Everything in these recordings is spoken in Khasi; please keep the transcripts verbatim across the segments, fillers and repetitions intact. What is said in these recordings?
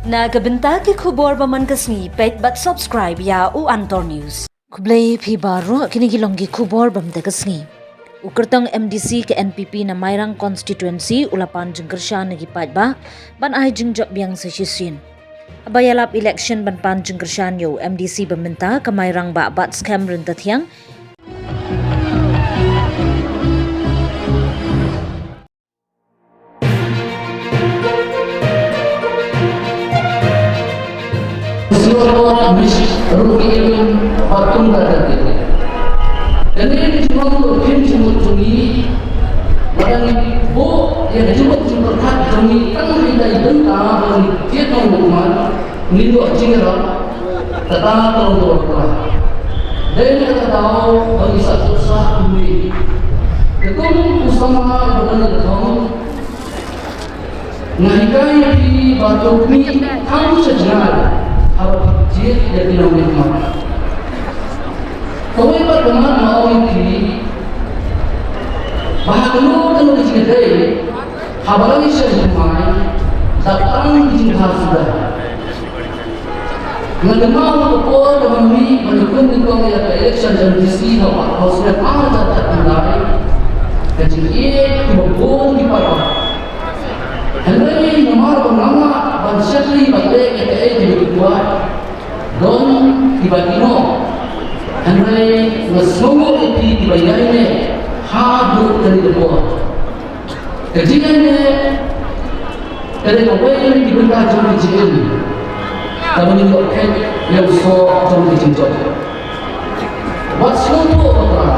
Na ka bynta ki khubor ba man ka sngi, peit bad subscribe ïa u Antor News. Khublei phi baroh, kine ki long ki khubor ba mynta ka sngi. U kyrtong M D C ka N P P na Mairang constituency u la pan jingkyrshan na ki paidbah ban ai jingjop biang sa shisien. Haba ïalap election ban pan jingkyrshan ïa u M D C ba mynta ka Mairang, Bah Batskhem Ryntathiang. Singapore Miss Ruki Im Patung Kadati. Kane ka jingmut ka jingmut jong ngi, ba dang buh ïa ka jingmut jingpyrkhat jong ngi tang hynrei bynta ba ngi jied nongmihkhmat, ngin ïoh jingïarap. Kata ka long ka bakla. Dei na kata ka daw ba ngi sa jubab sa kumne. Te kum u samla ba dang ïa ka thong, nga hikai ïa phi ba to khmih kham sha jngai haba phi jied ïa ki nongmihkhmat. Kawei pat ka mat nga ong ïa phi ba ha kano kano ka jingïadei, haba la ngi shah jingmai, dap tang ki jingkha suda. Nga kynmaw ha ka por kaba ngi, ba ngi khun nyngkong ïa ka election M D C ha Wah Hausa ha ka jaka khyndai, ka jingïeit kiba bun ki paidbah. Hynrei namar ba ngam lah ban shakri ban leh ïa kaei kaba ki kwah, don kiba ïehnoh. Hynrei nga sngewnguh ïa phi kiba ïaineh haduh kane ka por. Ka jingïaineh ka dei kawei na ki bynta jong ka jingim kaba ngin ïoh khet ïa u soh jong ka jingjop. Wat sngewthuh bakla.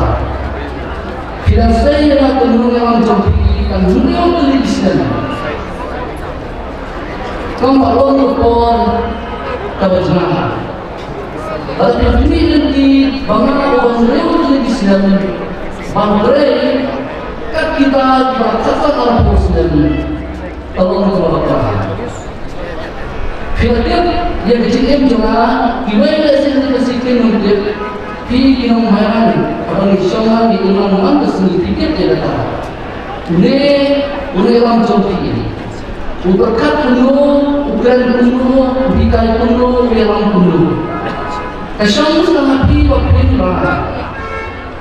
Phi dang sei ïa nga kum u nongïalam jong phi tang hynriew tylli ki snem. Kumba long ka por kaba jngai. Lada phi khmih lynti ba nga u ba hynriew tylli ki snem ban trei kat kita kiba khatsan arphew snem, ka long kaba bakla. Phi la tip ïa ka jingim jong nga, kiwei lehse lehse kim tip, phi ki nong Mairang, haba ngi shong ha ngi imlang man ka sngi phi tip ïa kata. Une, une u nongïalam jong phi. U pyrkhat kumno, u kren kumno, u hikai kumno, u ïalam kumno. Ka shong sha nga phi ba phin ba.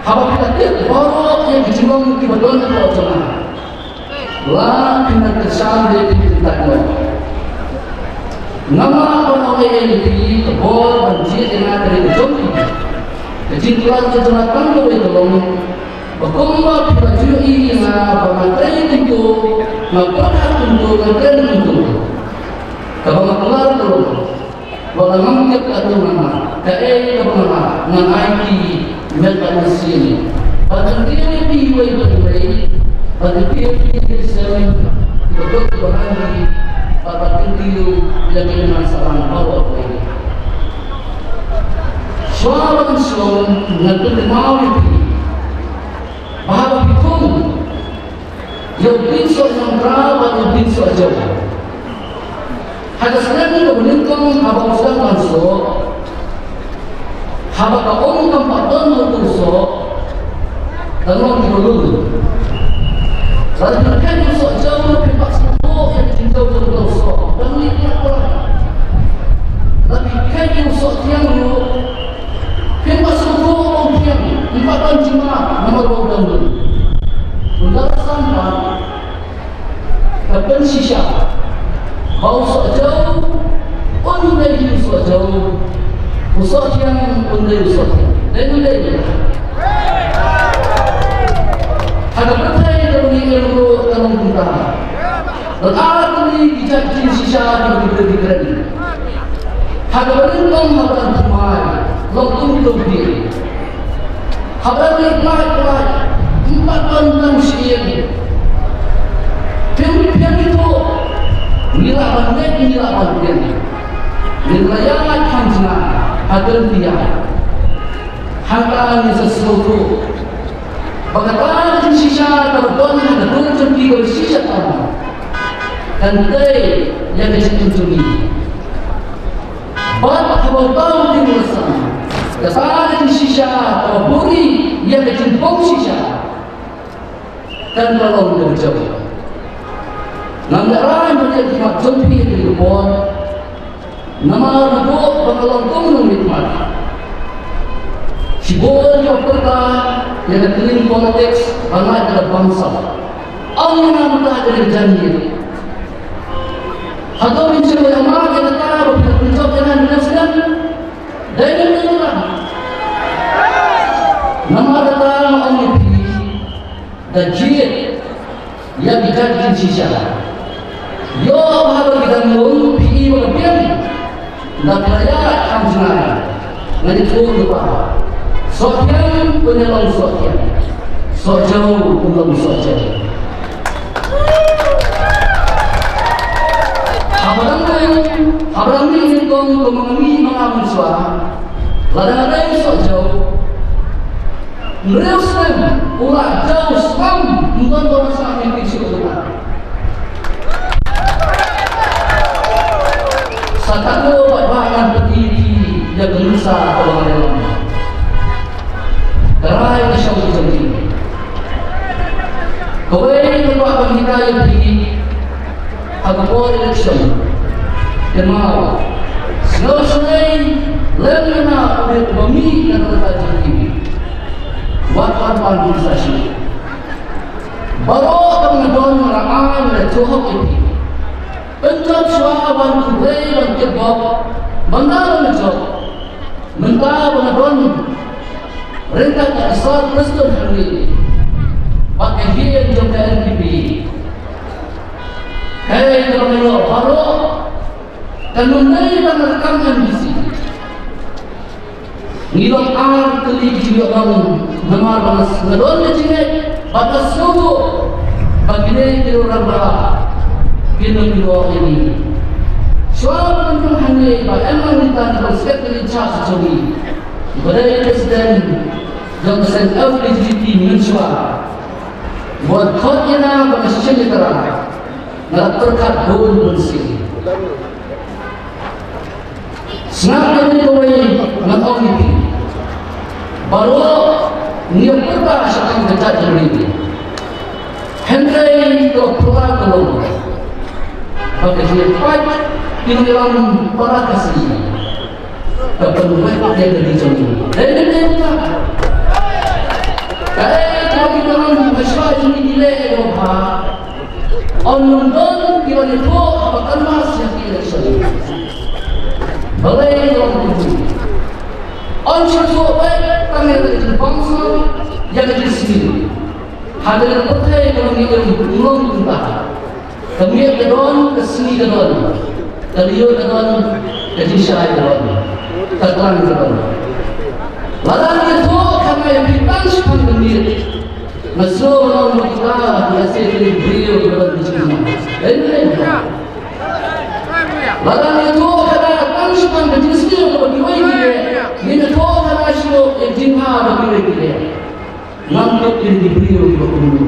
Haba phi la tip baroh ïa ki jinglong kiba don hapoh jong nga, la phin nang kyrshan de phin kyntait noh. Ngam lah ban ong ei ei ïa phi, ka bor ban jied ïa nga ka dei ka jong phi. Ka jingkular ka jong nga tang kawei ka long ba kumba phi la ju ïohi ïa nga ba nga trei kumto, nga pyrkhat kumto, nga kren kumto. Kaba nga kular ka long ba lada ngam tip katto katne kaei kaba nga lah, ngan ai ki met bad mynsiem ban kyntiew ïa phi iwei pa iwei, ban kyntiew ïa phi ïa ki mynsiem kiba duk kiba rangli, bad ban kyntiew ïa ki hynmen sahlang baroh kawei. Shuwa ban shong ngan pynkynmaw ïa phi ba haba phi thung ïa u dieng soh ñiamtra bad u dieng soh jaw, ha ka snem kaba nyngkong haba u sdang ban soh, haba ka um kam pat don ha uto u soh, ka long kiba lung. Lada phi kheit ïa u soh jaw, phi pat sngewthuh ïa ka jingjaw jong uto u soh, dang lih palat palat. Lada phi kheit ïa u soh thiang ruh, phim pat sngewthuh ba u thiang, phim pat don jingmap namar ba u dang lung. Ynda la san pat, ka pynshisha ba u soh jaw un dei u soh jaw, u soh thiang un dei u soh thiang. Dei ne ym dei? Ha ka pyrthei kaba ngi im ruh ka long kumta. Don ar tylli ki jait jingshisha kiba ki briew ki kren. Ha kaba nyngkong haba dang thymmai, long kum u tympied. Haba dang leit lait lait, ym pat don tang shi ïing. Phim, phim ithuh, ngi lah ban leit, ngi lah ban kren. Ngin ïaid kham jngai ha ka lynti ïaid. Hangta ngin sa sngewthuh ba kata ka jingshisha kaba don ha ka dur jong ki kaba shisha tam, kan tei ïa ka jingim jong ngi. Bad haba u tau u dieng u la san, kata ka jingshisha kaba buhrieh ïa ka jingpang shisha kan long kaba jaw. Ngam da rai ban ïa ki khmat jong phi ha kane ka por. Namar naduh ba nga long kum u nongmihkhmat, shibun ki pyrta ïa ka clean politics ba nga da bamsap. Ong ïa nga mynta ka dei ka jingïeit. Hato ngin shu ïa ma ka dei ka ba phi pynjop ïa nga mynta sdang? Dei ne em? Namar kata nga ong ïa phi, da jied ïa ki jait jingshisha. Ïoh ba haba ki dang lum phi i ba ka biang, da phi la ïaid kham jngai. Ngan ïathuh lypa. Sohphiang un ïa long sohphiang, sohjew un long sohjew. Haba dang mih, haba dang mih nyngkong kum ma nga mih ma nga mynshuwa, lada nga dei sohjew, hynriew snem u la jew snem, ym don ba nga sngap ïa ki shuh. Sa katno pat ba ngan pyni ïa ki, ïa ka nuksa kaba nga ïaleh. Ka rai ka shong ki jong ki. Kawei ka kwah ban hikai ïa phi ha ka por election. Kynmaw, sngewsynei lem ïa u dei uba mih na ka bynta jong phi. Wat wan pan pisa shuh. Baroh kaba nga don nga la ai, nga la jubab ïa phi. Pynjop shuwa ban khublei ban kitbok. Mynta ba nga jop, mynta ba nga don ryngkat ka Sir Prestone Henry bad ka hynmen jong ka N P P, kaei kaba nga ïoh baroh kan ym dei tang ka kam M D C. Ngi long ar tylli ki jingïohnong namar ba nga don ka jingngeit bad nga sngewthuh ba kine ki rangbah kin ym ïoh ïa ngi. Shuwa ban pynlong hangne ba em ma ngi tang ba secretary in charge jong ngi, ba dei president jong ka seng L P G P mynshuwa, ba khot ïa nga ba nga shim ïa ka rang, nga la pyrkhat bun bun sien. Sngap ïa kane kawei ngan ong ïa phi. Baroh ngi ïa pyrta shaphang ka jaitbynriew. Hynrei ka pura ka long ba ka jingpait ki nongïalam para Khasi ka pynwit ïa ka ri jong ngi. Dei ne em? Kaei kaba ki nongïalam hashwa jong ngi ki leh ïa ka bha. Yn ym don kiba ïathuh haba canvass ïa ki election. Balei ong kumne? Yn shu ïathuh beit tang ïa ka jingbamsap, ïa ka jingsniew. Haba ka pyrthei ka long ïa ka long kumta. Ka miet ka don, ka sngi ka don. Ka lyiur ka don, ka jingshai ka don. Ka klang ka don. Lada ngi ïathuh kane ïa phi tang shaphang ka miet. Nga sngew ba long kita ki ïa sngewthuh briew kiba don ki jingma. Amen. Lada ngi ïathuh kane tang shaphang ka jingsniew kaba kiwei ki leh, ngi ïathuh kane shuh ïa ka jingma ba kiwei ki leh. Ngam tip ïa ki briew kiba kumno.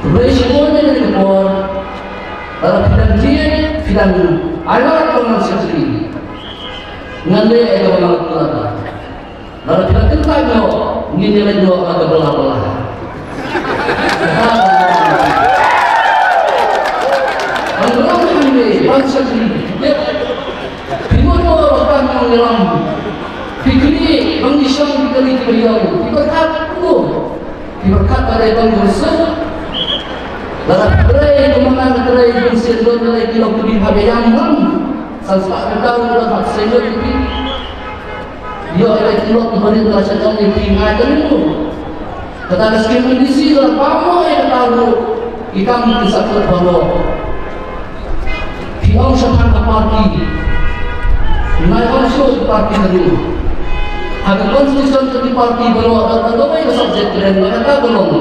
Hynrei shibun ïa kane ka por, lada phi dang jied, phi dang ailad ba ngan shakri, ngan leh ïa kaba nga la kular. Lada phi la kyntait noh, ngin ïaleit noh ha ka bylla bylla. Ban long hangne ban shakri. Phi mut mo ba ka nongïalam, phi khmih ban ïashong ki kali kiba ïong, phi pyrkhat kumno? Phi pyrkhat ba dei tang ka suk? Lada phi trei kumno, nga trei bun sien, don lei ki long kmie ha ka ïam ngam. San spah ki taw ruh don ha ka seng ki phi. Ïoh ïa ki lok ki barit la sha jong ki phi ngai ka ri ruh. Kata ka skim M D C la pamo ïa kata ruh. Ki kam ki sa kut baroh. Phi ong shaphang ka party. Ngai ong shuh ka party ka ruh. Ha ka constitution ka ki party baroh, ka kawei ka subject kren ba kata ka long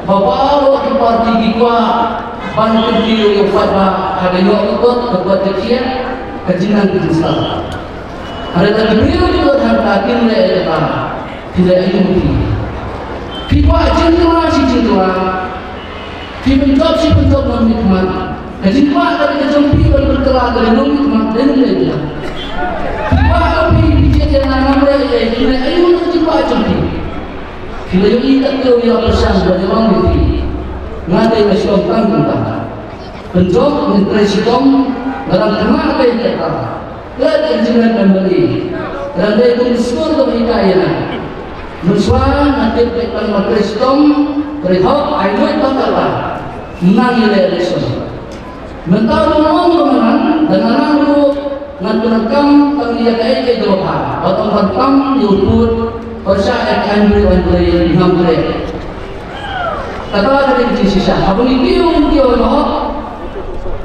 ba baroh ki party ki kwah ban kyntiew ïa u paidbah ha ka ïoh ka kot, ka kot ka khiah, ka jingnang ka jingstad. Hynrei lada ki briew ki ïoh tang ka kin leh ïa kata, phi leh aïu phi? Phi kwah jingkylla shi jingkylla. Phi pynjop shi pynjop nongmihkhmat. Ka jingkwah ka dei ka jong phi ban pynkylla ka dei nongmihkhmat, dei nongmihkhmat. Phi kwah ka phi, phi jied ïa nga ngam leh ei ei, phi leh aïu ka jingkwah jong phi? Phi la ïohi katto ïa ka pyrshang ba ïa ong ïa phi. Nga dei nga shu ong tang kumta. Pynjop, ngin trei shitom, Nga dang kynmaw te ïa kata. Leit ka jingïaid bad i. Nga dang dei kum u skur kaba hikai ïa nga. Mynshuwa nga tip beit ba ma Khrist Tom, Khrist Hok, ai lut ba kata. Nang ïaleh election. Mynta ruh nga ong ba nga nang, da nga nang ruh ngan pyndonkam tang ïa kaei kaei kaba bha. Bad ym ban tam ïa u pud, pyrshah ïa ka aiñ briew aiñ Blei, ngam treh. Kata ka dei ka jingshisha. Haba ngi kiew, ngi kiew ha ka hok.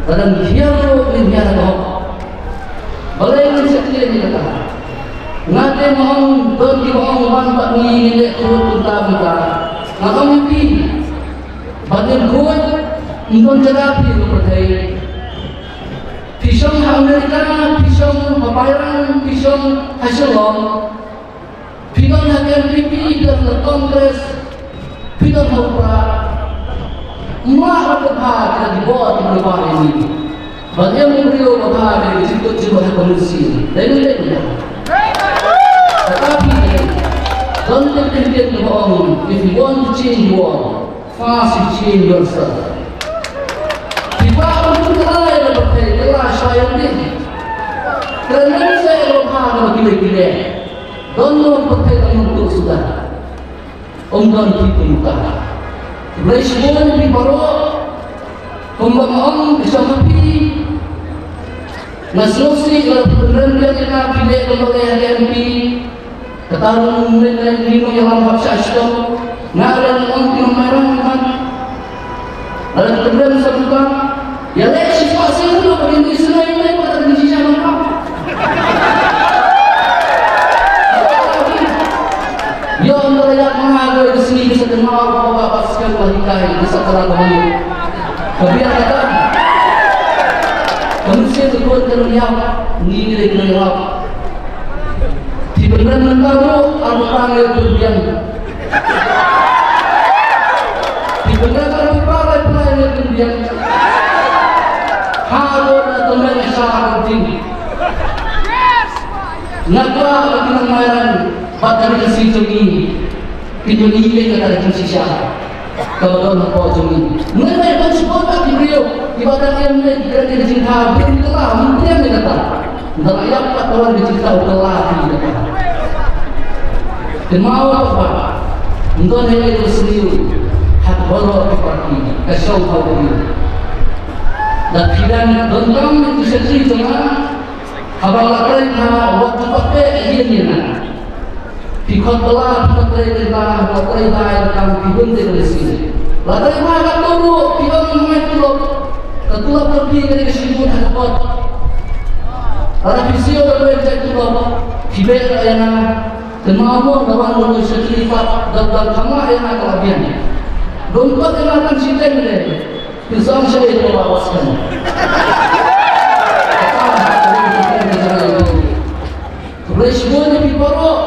Lada ngi hiar ruh, ngin hiar ha ka hok. Balei ngi shakri ïa kata? Nga te nga ong, don kiba ong ban bad ngi, ngi leh khuid kumta kumta. Nga ong ïa phi, ban ïa khuid, ym don jaka phi ha ka pyrthei. Phi shong ha Amerika, phi shong ha Bahrain, phi shong ha Shillong. Phi don ha K N P P, phi don ha Congress, phi don ha u Prah. Ym lah ba ka bha ka dei bor ki ba ïa ngi. Ban ïa u briew ba bha ka dei ka jingkut jingmut ha ka mynsiem. Dei ne em dei? Kata phi dei. Don ka ktien ba ong, if you want to change the world, first you change yourself. Phi kwah ban pynkylla ïa ka pyrthei, kylla shwa ïa lade. Kren lem seh ïa ka bha kaba ki leh ki leh. Don mo pyrthei ba ngam tuh suda. Ym don phi kumta. Khublei shibun ïa phi baroh. Kumba nga ong, ka shong ha phi. Nga sngewsih lada phi pynrem biang ïa nga, phi leh kumba leh ha ka M P. Kata ruh mynne nga ïa ngi nongïalam hap shah shitom. Nga ruh nga ong ki nongmairang ki mat. Lada phi pynrem sa kumta, ïaleh shispah sien ruh ba kin isynei ïa nga ba ka dei shisha nongpang. Ïa ong ba la ïap nga ha kawei ka sngi ka sa kynmaw ba ba ba skhem ba hikai ka sa kynmaw ba ka biang kata. Ka mynsiem ka khun ka nang ïap, ngi ngi dei ka nang ïap. Phi pynrem mynta ruh, arphew phra ngi pynbiang. Phi pynrem arphew phra, arphew phra ngi pynbiang. Ha ruh na tymmen sha ka ding. Nga kwah ba ki nongmairang bad ka ri Khasi jong ngi kin ïohi ïa kata ka jingshisha kaba don hapoh jong ngi. Ngim dei ban shu bud bad ki briew kiba dang ïeng ne ki kren ïa ka jingthaw, briew ki kylla, ngim pdiang ïa kata. Ynda la ïap pat ka wan ka jingthaw, kylla ki ïa kata. Kynmaw ba ym don ei ei ba sniew ha baroh ki party, ka shong ha u briew. Lada phi dang donkam ïa ki shakri jong nga, haba la trei bha, wat ju pat beh ïa nga. Phi khot bylla, phi khot trei, trei bha, haba la trei bha ïa ka kam, phi bun te ka mynsiem. La trei bha katto ruh, phi ong mai tulop. Ka tulop ka phi ka dei ka shibun ha ka pot. Lada phi siew da kawei ka jait tulop, phi beh ïa nga. Kynmaw mo, da wan ruh ka shakri pat, da, da kham lah ïa nga ka la biang. Dum pat ïa nga tang shiteng de. Pynshong sha ïa ka wa wa skhem. Khublei shibun ïa phi baroh.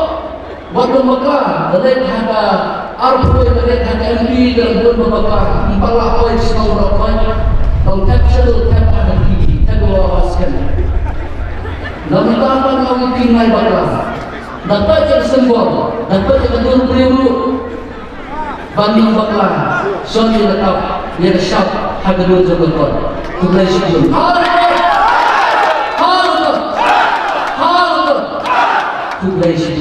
Wat nym bakla, da leit ha ka arphew, da leit ha ka M P, da leit nym bakla. Ym pat lah poi shnong baroh poi. Tang thep sha dul thep ha ka T V, thep ïa wa wa skhem. Ngam ïa tang ban ong ïa phi ngim bakla. Da peit ïa ka symbol, da peit ïa ka dur briew ruh. Ban nym bakla, shon ïa ka tap, ïa ka shap, ha ka dur jong ka kot. Khublei shibun. Hallelujah! Hallelujah! Hallelujah! Khublei shibun.